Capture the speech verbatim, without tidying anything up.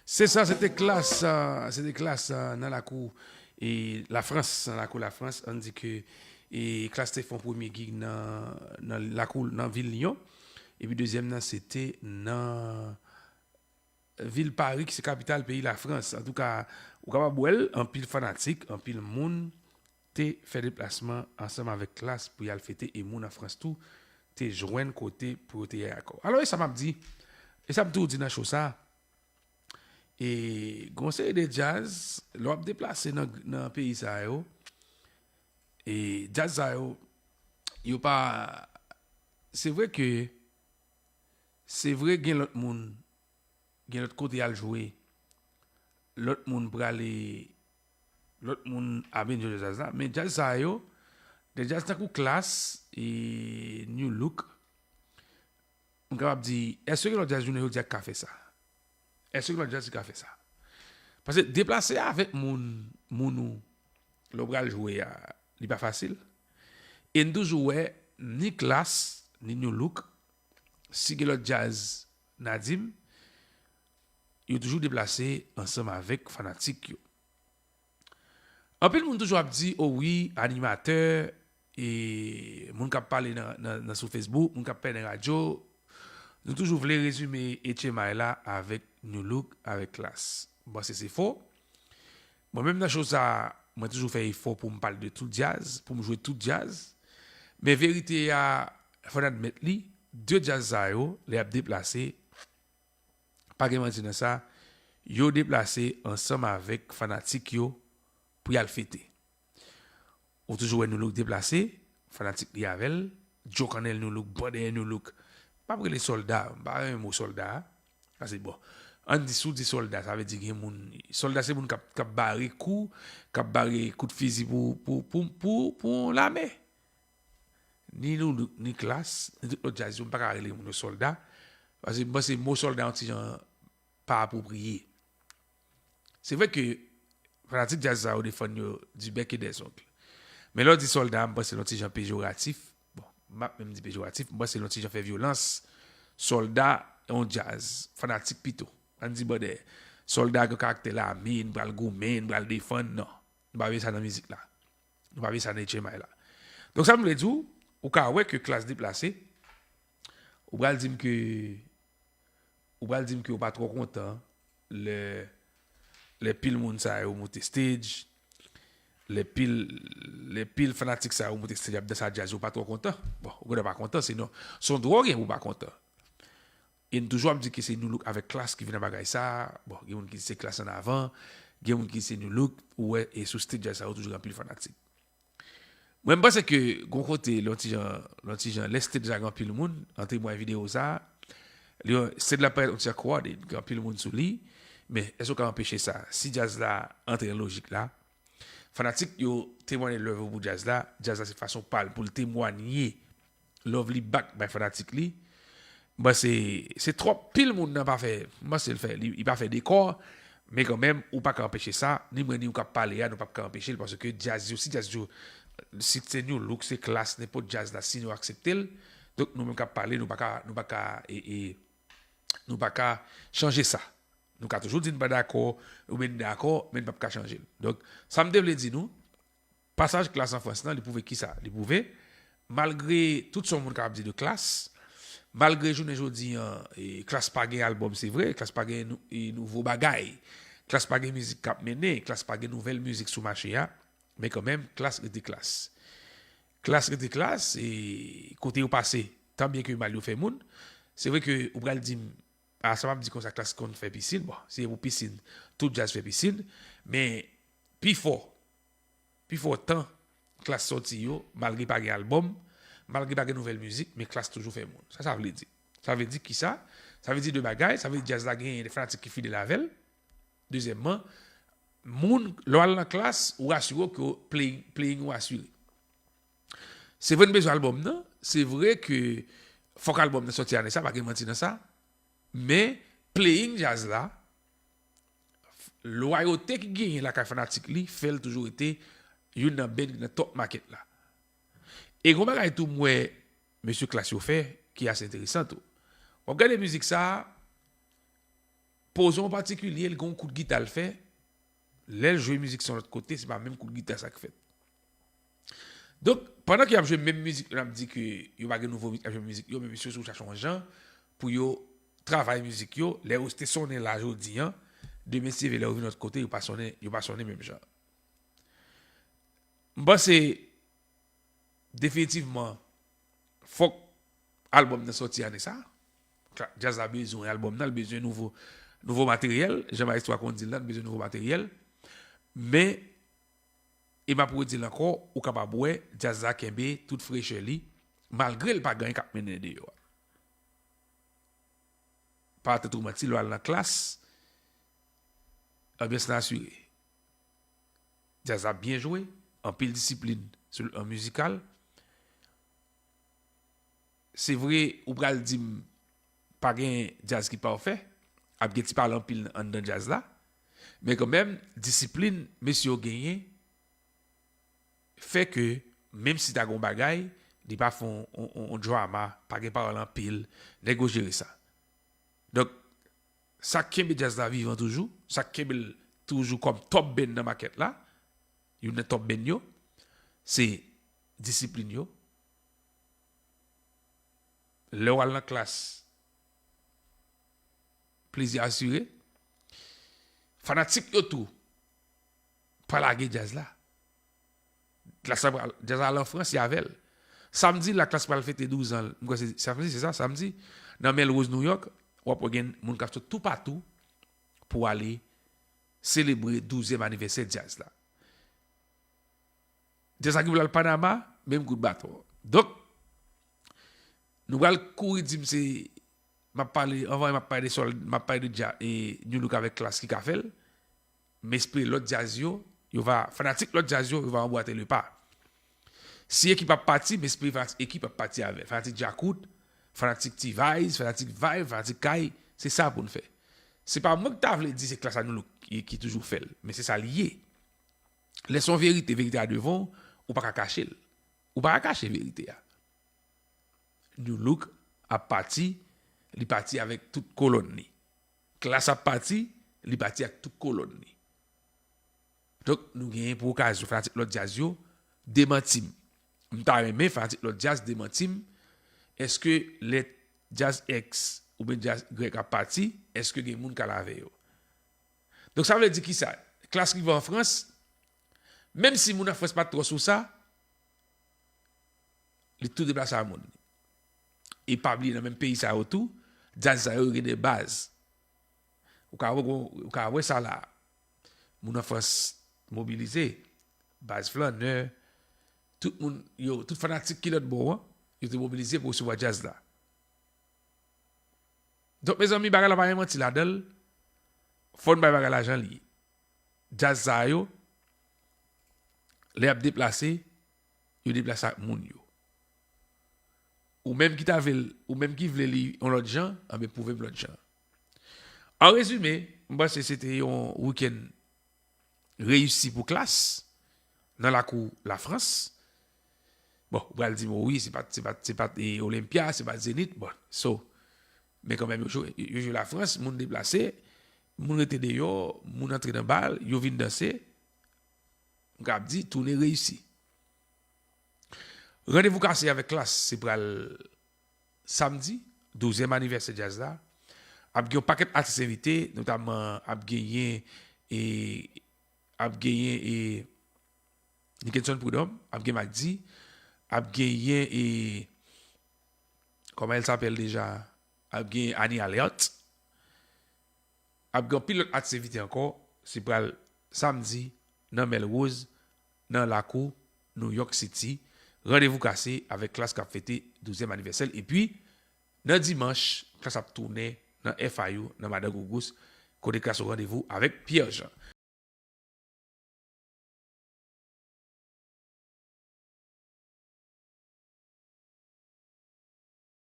Se sa, se te Klass, se te Klass nan lakou e Lafrans, nan lakou Lafrans. Ann di ke e Klass te fè yon premye gig nan, nan lakou, nan vil Lyon. Epi dezyèm nan, se te nan vil Pari, ki se kapital peyi Lafrans. Antouka, ou kapab wè l, anpil fanatik, anpil moun te fè deplasman ansanm avèk Klass pou y al fete, e moun an Frans tou te jwenn kote pou yo te ye ankò. Alò, e sa m ap di, e sa m toujou di nan show sa, e gon seri de djaz, lè w ap deplase nan, nan peyi sa yo, e djaz sa yo, yo pa, se vre ke, se vre gen lòt moun, gen lòt kote y al jwe, lòt moun prale, lòt moun ap enjoy djaz la, men djaz sa yo, de djaz tankou Klass e Nu Look, m kapab di, èske gen lòt djaz jounen jodi a k ka fè sa? Èske gen lòt djaz ki ka fè sa? Paske deplase avèk moun, moun ou, lè w pral jwe a, li pa fasil. E n toujou wè, ni Klass, ni Nu Look, si gen lòt djaz, Nadim, yo toujou deplase ansanm avèk fanatik yo. Anpil moun toujou ap di, o wi, animatè, e moun k ap pale nan, nan, nan sou Facebook, moun k ap pale nan radyo, nou toujou vle rezime H M I la avèk Nu Look, avèk Klass. M panse se fo. Mwen menm nan show sa, mwen toujou fè efò pou m pale de tout djaz, pou m jwe tout djaz. Men verite a, fò n admèt li, de djaz sa yo, lè y ap deplase, pa gen manti nan sa, yo deplase ansanm avèk fanatik yo pou y al fete. Ou toujou wè Nu Look deplase, fanatik li avè l, Djo Kannèl Nu Look, bò dèyè Nu Look. M p ap rele sòlda, m pa renmen mo sòlda a. Paske bon, ann di, si w di sòlda, sa vle di gen moun, sòlda se moun k ap, k ap bare kou, k ap bare kout fizi pou, pou, pou, pou, pou lame. Ni Nu Look, ni Klass, ni tout lòt djaz yo, m pa ka rele moun yo sòlda. Paske m panse mo sòlda yon ti jan pa apwopriye. Se vre ke fanatik djaz sa yo defann yo du bec et des ongles. Men lè w di sòlda, m panse l yon ti jan pejoratif. Bon, m ap menm di pejoratif, m panse l yon ti jan fè vyolans. Sòlda, yon djaz, fanatik pito. Ann di bò dèyè. Sòlda gen karaktè lame, n pral goumen, n pral defann, non. Nou pa vle sa nan mizik la. Nou pa vle sa nan H M I la. Donk sa m vle di w, ou ka wè ke Klass deplase, ou pral di m ke, ou pral di m ke ou pa twò kontan lè, lè pil moun sa yo moute stage, lè pil, lè pil fanatik sa yo moute stage ap danse a djaz, ou pa twò kontan. Bon, ou gentan pa kontan, se non, se yon dwa w gen pou w pa kontan. E n toujou ap di ke se Nu Look avèk Klass ki vin nan bagay sa. Bon, gen moun ki di se Klass an avan, gen moun ki di se Nu Look, ou wè, e sou stage djaz sa yo toujou gen anpil fanatik. Mwen, m panse ke gon kote, lè yon ti jan, lè yon ti jan, lè stage la gen anpil moun, an temway videyo sa, li, stage la parèt yon ti jan crowded, gen anpil moun sou li, men èske w ka anpeche sa? Si djaz la antre nan lojik la, fanatik yo temwanye love yo pou djaz la, djaz la se fason pa l pou l temwanye love li back bay fanatik li. M panse se twòp, pil moun nan pa fè, m panse l fè, li, li pa fè dekò, men kanmenm, ou pa ka anpeche sa, ni mwen ni ou k ap pale a, nou p ap ka anpeche l, paske djaz yo, si djaz yo, si se Nu Look, se Klass, nenpòt djaz la, si nou aksepte l, donk nou menm k ap pale, nou pa ka, nou pa ka, e, e, nou pa ka chanje sa. Nou ka toujou di n pa dakò, oubyen n dakò, men n p ap ka chanje l. Donk, sa m te vle di nou, pasaj Klass an Frans lan, li pwouve kisa? Li pwouve, malgre tout sa yon moun kapab di de Klass, malgre jounen jodi an, e, Klass pa gen albòm, se vre, Klass pa gen nou, e, nouvo bagay, Klass pa gen mizik k ap mennen, Klass pa gen nouvèl mizik sou mache a, men kanmenm, Klass rete Klass. Klass rete Klass, e kote yo pase, tan byen ke mal yo fè moun, se vre ke ou pral di m, a, sa m ap di konsa, Klass konn fè pisin, bon, si se pou pisin, tout djaz fè pisin, men pi fò, pi fò tan Klass sòti yo, malgre pa gen albòm, malgre pa gen nouvèl mizik, men Klass toujou fè moun. Sa sa vle di? Sa vle di kisa? Sa vle di de bagay, sa vle di djaz la genyen de fanatik ki fidèl avè l. Dezyèmman, moun, lè w al nan Klass, ou asire w ke playing, playing ou asire. Se vre n bezwen albòm nan, se vre ke fòk albòm nan sòti ane sa, pa gen manti nan sa, men playing djaz la, lwayote ki genyen lakay fanatik li, fè l toujou rete youn nan band nan top market la. E gon bagay tou m wè mesye Klass yo fè, ki ase enteresan tou. W ap gade mizik sa, Pozo an patikilye, li gen yon kout gita l fè. Lè l jwe mizik sa yon lòt kote, se pa menm kout gita sa k fèt. Donk, pandan ke y ap jwe menm mizik yo, n ap di ke yo pa gen nouvo mizik, y ap jwe mizik yo, men misye sou chache yon jan pou yo travay mizik yo. Lè yo te sonnen la jodi an, demen si Dye vle lè yo vin lòt kote, yo pa sonnen, yo pa sonnen menm jan. M panse definitivman fòk albòm nan sòti ane sa. Djaz la bezwen albòm nan, l bezwen nouvo, nouvo materyèl. Jan Maestro a konn di l la, l bezwen nouvo materyèl. Men, e m ap redi l ankò, ou kapab wè djaz la kenbe tout frechè li, malgre l pa gen anyen k ap mennen deyò a. Pa tèt ou manti, lè w al nan klas, anbyans lan asire. Djaz la byen jwe, anpil disiplin sou le plan mizikal. Se vre, ou pral di m pa gen djaz ki pafè, ap gen ti pale anpil anndan djaz la, men kanmenm, disiplin mesye yo genyen fè ke, menm si ta gen yon bagay, li pa fè yon, yon, yon, yon drama, pa gen pawòl anpil, nèg yo jere sa. Donk, sa k kenbe djaz la vivan toujou, sa k kenbe l toujou kòm top band nan makèt la, youn nan top band yo, se disiplin yo. Lè w al nan klas, plezi asire. Fanatik yo tou pa lage djaz la. Klas la pral, djaz la al an Frans, y avè l. Samdi la, klas pral fete douz an, m kwè se samdi, se sa, samdi, nan Melrose, New York, w ap wè gen moun k ap sot toupatou pou ale selebre douzyèm anivèsè djaz la. Djaz la ki pou al Panama, menm kout baton. Donk, nou pral kouri di m se, m ap pale, anvan m ap pale de sòl, m ap pale de dja, e, New Look avèk klas ki ka fè l. M espere lòt djaz yo, yo va, fanatik lòt djaz yo, yo va anbwate le pa. Si ekip ap pati, m espere fanatik ekip ap pati avè l. Fanatik Djakout, fanatik T-Vice, fanatik Vibe, fanatik Kay, se sa pou n fè. Se pa mwen ki ta vle di se klas a New Look ki, ki toujou fè l, men se sa l ye. Lè se yon verite, verite a devan w, ou pa ka kache l. Ou pa ka kache verite a. New Look ap pati, li pati avèk tout kolòn li. Klas ap pati, li pati ak tout kolòn li. Donk, nou genyen pou okazyon, fanatik lòt djaz yo, demanti m. M ta renmen fanatik lòt djaz demanti m. Èske lè djaz X oubyen djaz Y ap pati, èske gen moun k al avè yo? Donk, sa vle di kisa? Klas rive an Frans, menm si moun an Frans pa t twò sou sa, li tou deplase a moun. E pa bliye, nan menm peyi sa yo tou, djaz sa yo gen de baz. Ou ka wè, ou ka wè sa la. Moun an Frans mobilize, baz Flannè, tout moun, yo, tout fanatik ki lòt bò an, yo te mobilize pou resevwa djaz la. Donk, mezanmi, bagay la pa gen manti ladan l. Fò n bay bagay la jan li ye. Djaz sa yo, lè y ap deplase, yo deplase ak moun yo. Ou menm ki ta vle l, ou menm ki vle li yon lòt jan, anben, pwouve m lòt jan. An rezime, m panse se te yon wikenn reyisi pou klas nan lakou Lafrans. Bon, ou pral di m, wi, se pa t, se pa t, se pa t, e, Olympia, se pa t Zenith, bon, so, men kanmenm, yo jwe, yo jwe Lafrans, moun deplase, moun rete deyò, moun antre nan bal, yo vin danse. M ka ap di, tounen reyisi. Randevou kase avèk klas, se pral samdi, douzyèm anivèsè djaz la. Ap gen yon pakèt atis envite, notamman ap genyen, e, ap genyen, e, Nickenson Prud'homme, ap gen Mack D, ap genyen, e, comment elle s'appelle déjà? Ap gen Annie Alliot. Ap gen anpil lòt atis envite ankò. Se pral samdi nan Melrose, nan lakou New York City. Randevou kase avèk klas k ap fete douzyèm anivèsè l. Epi, nan dimanch, klas ap tounen nan F I U, nan Madan Gougous, kote klas yo randevou avèk Pierre Jean.